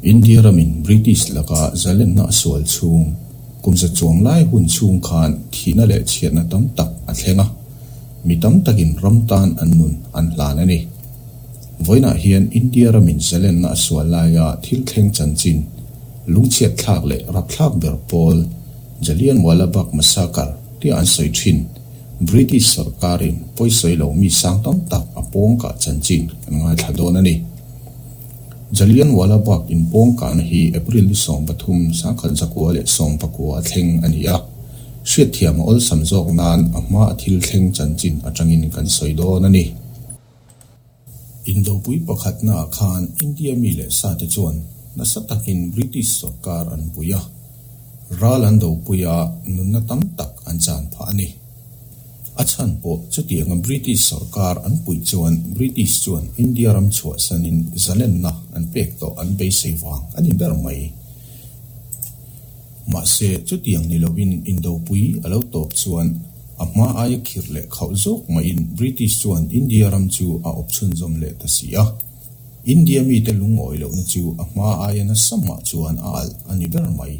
India ramin British laka zalenna a sual chhung, kum za chuang lai hun chhung khan thihna leh chhiatna tam tak a thleng a, mi tam takin ram tan an nun an hlan a ni. Vawiinah hian India ramin zalenna a sual laia thil thleng chanchin, lungchhiat thlak leh rapthlak ber pawl Jallianwala Bagh Massacre tia an sawi thin, British sorkarin pawisawi lo mi sang tam tak a pawngkah chanchin kan ngaithla dawn a ni. Jallianwala Bagh inpawngkahna hi April ni 13, 1919 a thleng a ni a. Hriatthiam a awlsam zawk nan a hma a thil thleng chanchin atangin kan sawi dawn a ni. Indopui pakhatnaah khan India mi leh sate chuan nasa takin British sorkar an pui a, ral an dopui a, nunna tam tak an chan phah a ni. A chhan pawh chutianga British sorkar an puih chuan British chuan India ram chhuahsanin zalenna an pek tawh an beisei vang a ni ber mai. Mahse, chutiang ni loin Indopui a lo tawp chuan a hma aia khirh leh khauh zawk maiin British chuan India ram chu a awp chhunzawm leh ta si a. India mite lungawi lohna chu a hma aia nasa mah chuan a alh a ni ber mai.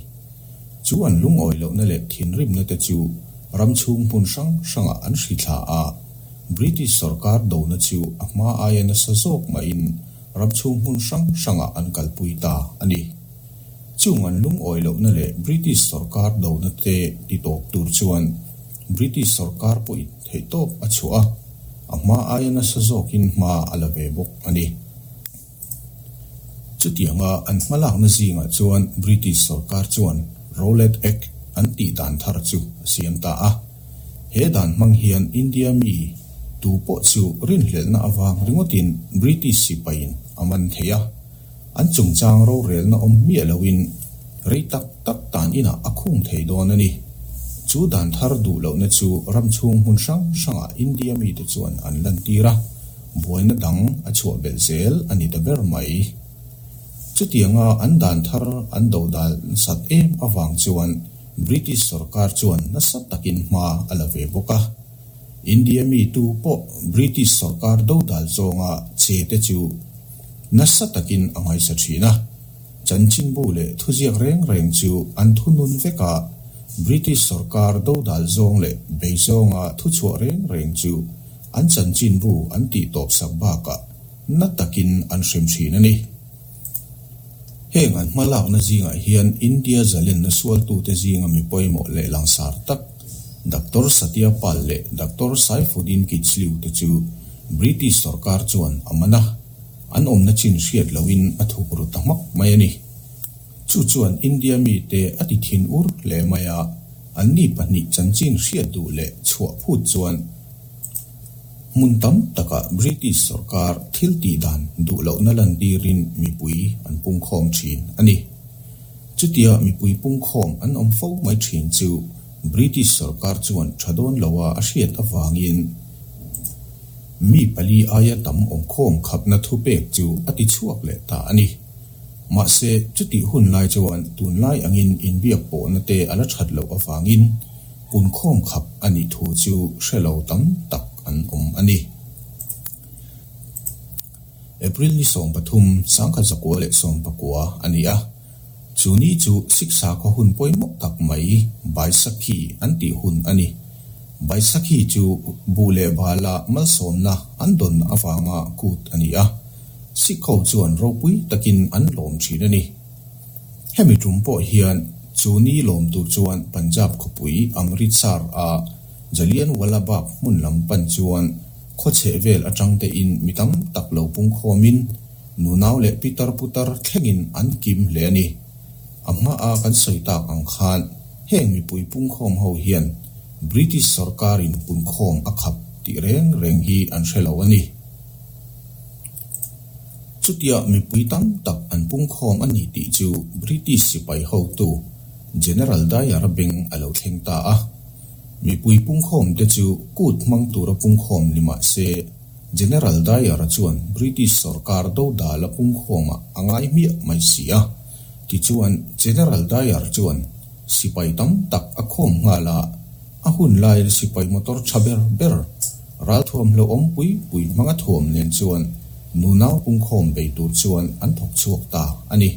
Chu an lungawi lohna leh thinrimna te chu ram chhung hmun hrang hrangah an hri thla a, British sorkar dona chu a hma aia nasa zawk mahin ram chhung hmun hrang hrangah an kalpui ta a ni. Chung an lungawi lohna leh British sorkar dona te ti tawp tur chuan British sorkar pawhin theihtawp a chhuah a, a hma aia nasa zawkin hma a la ve bawk a ni. Chutianga an hmalakna zingah chuan British sorkar chuan Rowlatt Act an tih dan thar chu a siam ta a. He dan hmang hian India mi tu pawh chu rinhlelhna avang ringawtin British sipaiin a man thei a. An chungchang rorelna awm miah loin rei tak tak tan inah a khung thei dawn a ni. Chu dan thar duh lohna chu ram chhung hmun hrang hrangah India mite chuan an lantir a. Buaina dang a chhuah belh zel a ni ta ber mai. Chutianga an dan thar an do dal sat em avang chuan British sorkar chuan nasa takin hma a la ve bawk a. India mi tu pawh British sorkar do dal zawnga che te chu nasa takin a ngaisa thin a. Chanchinbu leh thuziak reng reng chu an thunun vek a, British sorkar do dal zawng leh bei zawnga thuchhuah reng reng chu An chanchinbu an tih tawp sak bakah na takin an hrem thin a ni. Heng an hmalakna zingah hian India zalenna sualtute zinga mi pawimawh leh langsar tak Doctor Satya Pal leh Doctor Saifuddin Kitchlew te chu British sorkar chuan a man a, an awmna chin hriat lohin a thuk ru ta hmak mai a ni. Chu chuan India mite a ti thin ur hle mai a, anni pahnih chanchin hriat duh leh chhuah phut chuan Hmun tam takah British sorkar thil tih dan duh lohna lantirin mipui an pungkhawm thin a ni. Chutia mipui pungkhawm an awm fo mai thin chu British sorkar chuan tha dawn loa a hriat avangin mi pali aia tam awmkhawm khapna thupek chu a ti chhuak leh ta a ni. Mahse, chutih hun lai chuan tunlai angin inbiak pawhna te a la that loh avangin Punkhawm khap a nih thu chu hre lo tam tak an awm a ni. April ni 13, 1919 a ni a, chu ni chu Sikh sakhaw hun pawimawh tak mai Baisakhi an tih hun a ni. Baisakhi chu buh leh bala malsawmna an dawn avanga kut a ni a, Sikh ho chuan ropui takin an lawm thin a ni. Hemi tum pawh hian chu ni lawm tur chuan Punjab khawpui Amritsar a Jallianwala Bagh hmun lam pan chuan khaw chheh vel atang tein mi tam tak lo pungkhawmin nunau leh pitar putar thlengin an kim hle a ni. A hmaa kan sawi tak ang khan heng mipui pungkhawm ho hian British sorkarin punkhawm a khap tih reng reng hi an hre lo a ni. Chutia mipui tam tak an pungkhawm a ni tih chu British sipai hotu General Dyer-a beng a lo thleng ta a. Mipui pungkhawmte chu kut hmang tura pungkhawm ni mah se, General Dyer-a chuan British sorkar dodala pungkhawmah a ngai hmiah mai si a. Tichuan, General Dyer chuan sipai tam tak a khawm nghal a. A hun laia sipai motor tha ber ber, ralthuam hlauhawm pui pui hmanga thuam nen chuan nunau pungkhawm bei tur chuan an thawk chhuak ta a ni.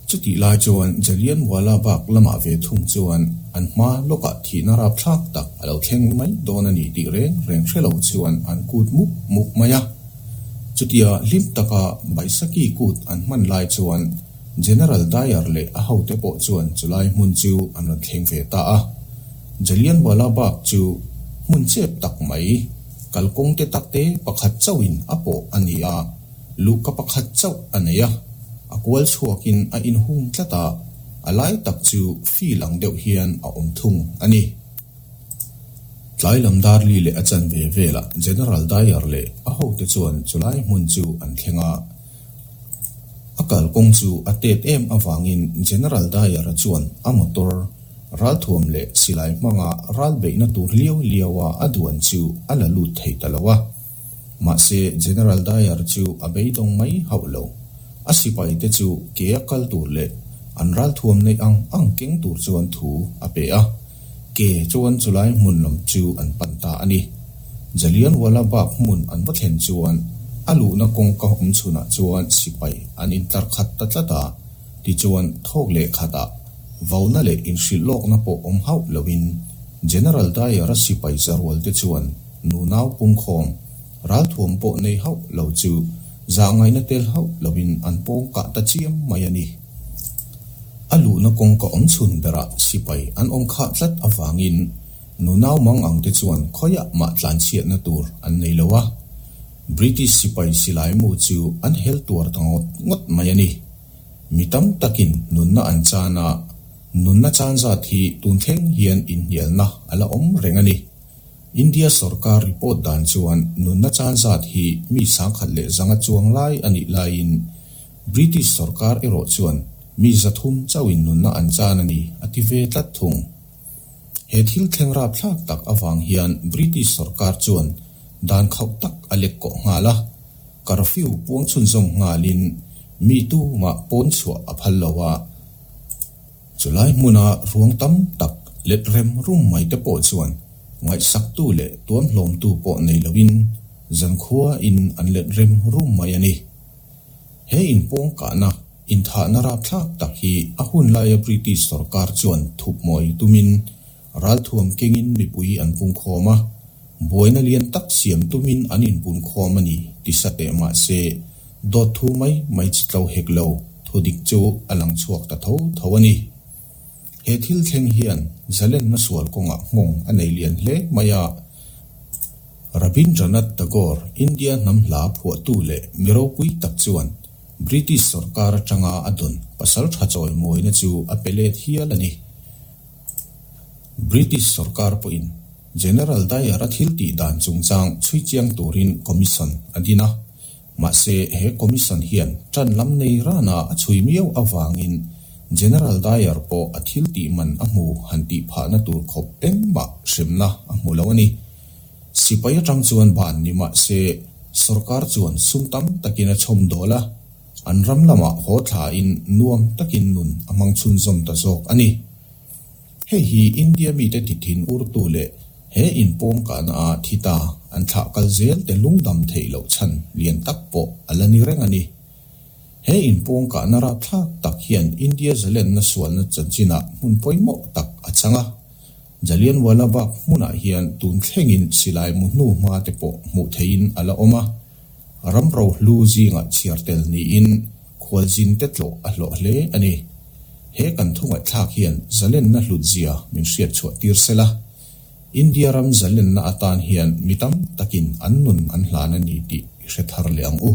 Chutih lai chuan Jallianwala Bagh lamah ve thung chuan an hma lawkah thihna rapthlak tak a lo thleng mai dawn a ni tih reng reng hre lo chuan an kut mup mup mai a. Chutia hlim taka Baisakhi kut an hman lai chuan General Dyer leh a hote pawh chuan chulai hmun chu an rawn thleng ve ta a. Jallianwala Bagh chu hmun chep tak mai, kalkawng te takte pakhat chauhin a pawh a ni a. Luhka pakhat chauh a nei a, a kual chhuakin a inhung tlat a, a lai tak chu feel ang deuh hian a awm thung a ni. Tlai lam Darli leh a chanve velah General Dyer leh a hote chuan chulai hmun chu an thleng a. A kalkawng chu a tet em avangin General Dyer-a chuan a motor, ralthuam leh silai hmanga ral beihna tur liau liaua a duan chu a la lut thei ta lo a. Mahse, General Dyer chu a beidawng mai hauh lo. A sipaite chu ke a kal tur leh an ralthuam neih ang ang keng tur chuan thu a pe a. Ke chuan chulai hmun lam chu an pan ta a ni. Jallianwala Bagh hmun an va thlen chuan a luhna kawngka awm chhunah chuan sipai an intlar khat ta tlat a, tichuan thawk leh khatah vauna leh inhrilh lawkna pawh awm hauh loin General Dyer-a sipai zarualte chuan Nunau pungkhawm, ralthuam pawh nei hauh lo chu zahngaihna tel hauh loin an pawng kah ta chiam mai a ni. A luhna kawngka awm chhun berah sipai an awm khah tlat avangin nunau mang ang te chuan khawiah mah tlanchhiatna tur an nei lo a. British sipai silai mu chu an hel tuar ta ngawt ngawt mai a ni. Mi tam takin nunna an chan a, nunna chan zat hi tun thleng hian inhnialna a la awm reng a ni. India sorkar report dan chuan nunna chan zat hi mi 1100 chuang lai a nih laiin British sorkar erawh chuan mi 300 chauhin nunna an chan a ni a ti ve tlat thung. He thil thleng rapthlak tak avang hian British sorkar chuan dan khauh tak a lek kawh nghal a, curfew puang chhunzawm nghalin mi tumah pawn chhuah a phal lo a. Chulai hmuna ruang tam tak let rem rum mai te pawh chuan ngaihsaktu leh tuamhlawmtu pawh nei loin zankhua in an let rem rum mai a ni. He inpawngkahna, inthahna rapthlak tak hi a hun laia British sorkar chuan thupmawi tumin ralthuam kengin mipui an pungkhawm a, buaina lian tak siam tumin an inpunkhawm a ni ti sa teh mah se dawt thu mai mai chi tlo hek lo thudik chu a lang chhuak ta tho tho a ni. He thil thleng hian zalenna sual kawngah nghawng a nei lian hle mai a. Rabindranath Tagore, India hnam hla phuahtu leh mi ropui tak chuan British sorkar atanga a dawn pasal tha chawimawina chu a pe let hial a ni. British sorkar pawhin General Dyer-a thil tih dan chungchang chhui chiang turin Commission a din a. Mahse, he Commission hian tan lam nei rana a chhui miau avangin General Dyer pawh a thil tih man a hmu han tih phahna tur khawp engmah hremna a hmu lo a ni. Sipai atang chuan ban ni mahse, sorkar chuan sum tam takin a chhawm dawl a. An ram lamah haw thlain nuam takin nun a hmang chhunzawm ta zawk a ni. Hei hi India mite tithin urtu leh he inpawngkahna ah thi ta an thlah kal zel te lungdam theih loh chhan lian tak pawh a la ni reng a ni. He inpawngkahna rapthlak tak hian India zalenna sualna chanchinah hmun pawimawh tak a chang a. Jallianwala Bagh hmunah hian tun thlengin silai mu hnu hma te pawh hmuh theihin a la awm a. Ram rohlu zingah chhiar tel niin khualzin te tlawh a hlawh hle a ni. He kan thu ngaihthlak hian zalenna hlutzia min hriat chhuah tir se la. India ram zalenna atan hian mi tam takin an nun an hlan a ni tih i hre thar leh ang u.